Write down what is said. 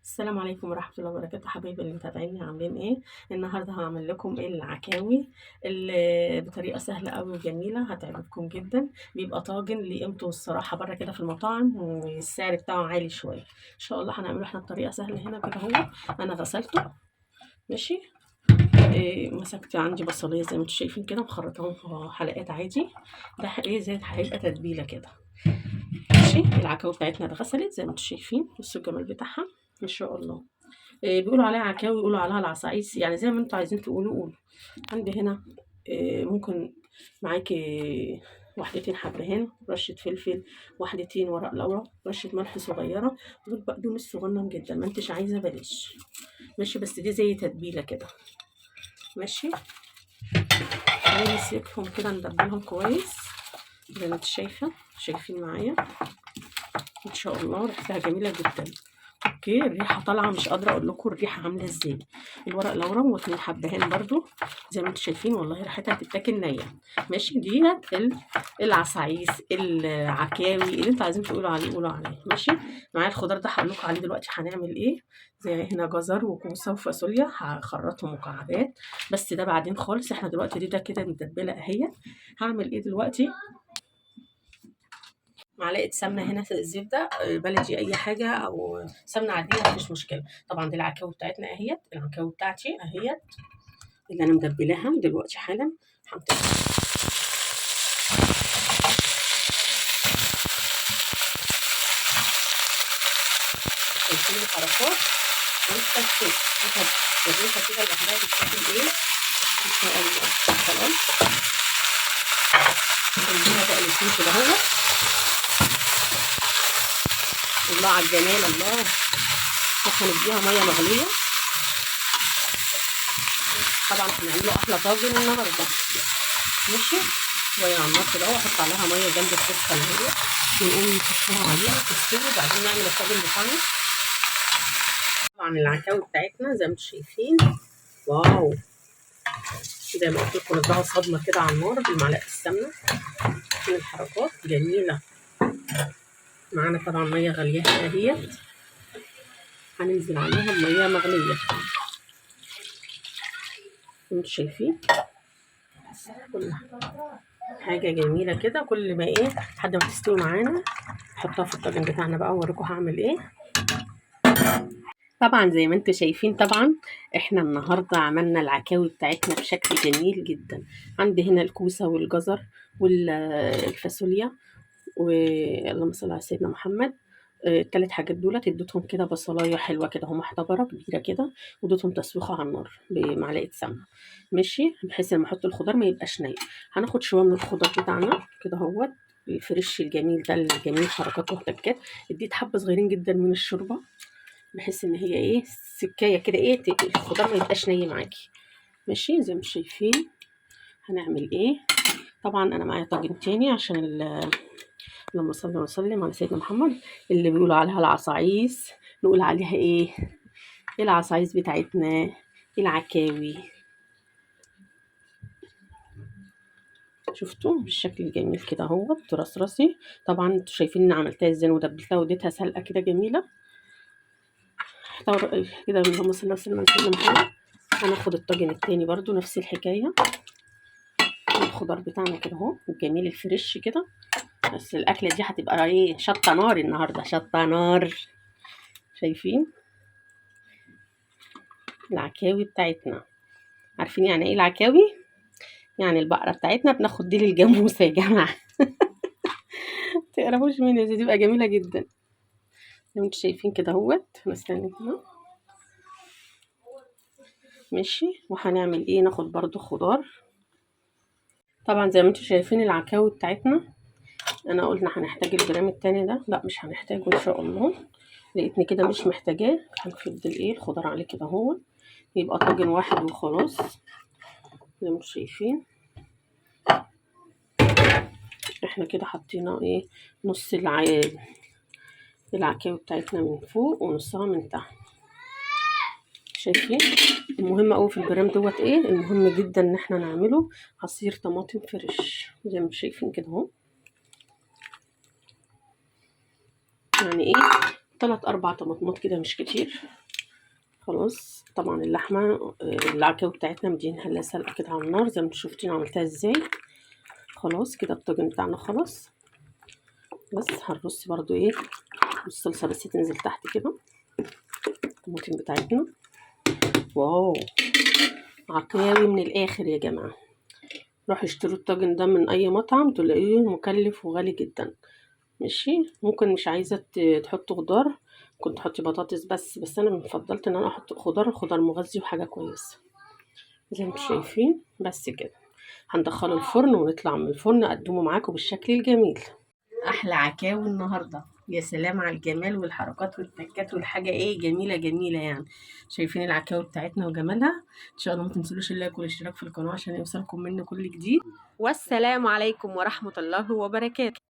السلام عليكم ورحمة الله وبركاته حبايبي اللي متابعيني، عاملين ايه؟ النهارده هعمل لكم العكاوي اللي بطريقة سهلة قوي وجميلة، هتعجبكم جدا. بيبقى طاجن ليه قيمته الصراحة بره كده في المطاعم، والسعر بتاعه عالي شوية. ان شاء الله هنعمله احنا بطريقة سهلة هنا كده اهو. انا غسلته ماشي. مسكت عندي بصليه زي ما انتم شايفين كده، مخرطاهم حلقات عادي. ده ايه زي هيبقى تتبيله كده ماشي. العكاوي بتاعتنا اتغسلت زي ما انتم شايفين، بصوا الجمال بتاعها ما شاء الله. بيقولوا عليها عكاوي، يقولوا عليها العصاعيس، يعني زي ما انتوا عايزين تقولوا قولوا. عندي هنا ممكن معاكي واحدتين حبهان، رشة فلفل، واحدتين ورق لورا، رشة ملح صغيرة، ودول بقدونس صغنن جدا، ما انتش عايزة بلاش ماشي، بس دي زي تتبيلة كده ماشي. هنمسكهم كده ندبلهم كويس زي ما انت شايفة، شايفين معايا ان شاء الله ريحتها جميلة جدا. okay الريحة طالعه مش قادرة اقول لكم الريحة عامله ازاي. الورق لورا واتنين حبهان برضو زي ما انتم شايفين، والله ريحتها هتتاكل نيه ماشي. ديت العصاعيس العكاوي اللي انتوا عايزين تقولوا عليه قولوا عليه ماشي. معايا الخضار ده هقول لكم عليه دلوقتي هنعمل ايه. زي هنا جزر وكوسه وفاصوليا هخرطهم مكعبات، بس ده بعدين خالص. احنا دلوقتي دي ده كده متبله اهي. هعمل ايه دلوقتي؟ معلقه سمنه هنا في الزبدة بلدي اي حاجة او سمنه عادية مفيش مشكلة. طبعا دي العكاوي بتاعتنا اهيت، العكاوي بتاعتي اهيت اللي انا مدبلاها دلوقتي حالا. شايفين الحركات والتكتيك الريحة كده لوحدها تتاكل ايه ان شاء الله. خلاص نديها تقلبتين كده اهو. الله على الجمال، الله. هنديها مية مغليه، طبعا هنعمله احلى طاجن النهارده ماشي. شوية على النار كده اهو، احط عليها مية جنب السخنة اهي، ونقوم نحطها عليها تستوي، وبعدين نعمل الطاجن بتاعنا. طبعا العكاوي بتاعتنا زي ما انتم شايفين واو، زي ما قلت لكم نديها صدمة كده على النار بمعلقه السمنة. من الحركات جميلة. معانا طبعا مية غالية اهيت، هننزل عليها بميه مغليه. انتوا شايفين كل حاجة جميلة كده. كل ما ايه لحد ما تستوي معانا نحطها في الطاجن بتاعنا بقى، واوريكم هعمل ايه. طبعا زي ما انتوا شايفين طبعا احنا النهارده عملنا العكاوي بتاعتنا بشكل جميل جدا. عندي هنا الكوسه والجزر والفاصوليا اللهم صل على سيدنا محمد. التلات حاجات دولت اديتهم كده بصلايه حلوة كده، هم محتبره كبيرة كده، واديتهم تسويخه على النار بمعلقه سمنه ماشي، بحيث لما احط الخضار ما يبقاش ني. هناخد شوية من الخضار بتاعنا كده اهوت الفريش الجميل ده الجميل حركاته وتكات. اديت حبه صغيرين جدا من الشوربة بحيث ان هي ايه سكايه كده ايه الخضار ما يبقاش ني معاكي ماشي. زي ما شايفين هنعمل ايه. طبعا انا معايا طاجن تاني عشان اللهم صل وسلم على سيدنا محمد، اللي بيقولوا عليها العصاعيس نقول عليها ايه؟ العصاعيس بتاعتنا العكاوي. شفتوا بالشكل الجميل كده اهوت رصرصي. طبعا انتوا شايفين ان عملتها ازاي ودبلتها واديتها سلقه كده جميلة كده. اللهم صل وسلم على سيدنا محمد. هناخد الطاجن التاني برضو نفس الحكاية، الخضار بتاعنا كده اهو الجميل الفريش كده. بس الاكلة دي هتبقى ايه شطه نار النهارده، شطه نار. شايفين العكاوي بتاعتنا؟ عارفين يعني ايه العكاوي؟ يعني البقرة بتاعتنا بناخد دي للجاموسه يا جماعة. تقربوش مني، دي تبقى جميلة جدا زي ما انتم شايفين كده اهوت. مستني كده ماشي. وهنعمل ايه؟ ناخد برضو خضار. طبعا زي ما انتم شايفين العكاوي بتاعتنا، انا قلنا هنحتاج الجرام التاني ده، لا مش هنحتاجه ان شاء الله، لقيتني كده مش محتاجاه. هنفضل ايه الخضار عليه كده اهو، يبقى طاجن واحد وخلاص زي ما انتم شايفين. احنا كده حطينا ايه نص العكاوي بتاعتنا من فوق ونصها من تحت. شايفين؟ المهم قوي في البرام دوت ايه المهم جدا ان احنا نعمله عصير طماطم fresh زي ما انتم شايفين كده اهو. يعني ايه 3 4 طماطمات كده مش كتير. خلاص طبعا اللحمة العكاوي بتاعتنا مدينها لها سلقه كده على النار زي ما انتم شفتين عملتها ازاي. خلاص كده الطاجن بتاعنا خلاص. بس هنرص برضو ايه الصلصه بس تنزل تحت كده الطماطم بتاعتنا. واو عكاوي من الاخر يا جماعة. روحوا اشتروا الطاجن ده من اي مطعم تلاقيه مكلف وغالي جدا. ماشي، ممكن مش عايزه تحطوا خضار، ممكن تحطي بطاطس بس انا فضلت ان انا احط خضار، خضار مغذي وحاجه كويسة زي ما انتم شايفين. بس كده هندخله الفرن ونطلع من الفرن اقدمه معاكم بالشكل الجميل. احلى عكاوي النهارده، يا سلام على الجمال والحركات والتكات والحاجة ايه جميلة جميلة يعني. شايفين العكاوي بتاعتنا وجمالها. ان شاء الله ما تنسوش اللايك والاشتراك في القناة عشان يوصلكم مني كل جديد. والسلام عليكم ورحمة الله وبركاته.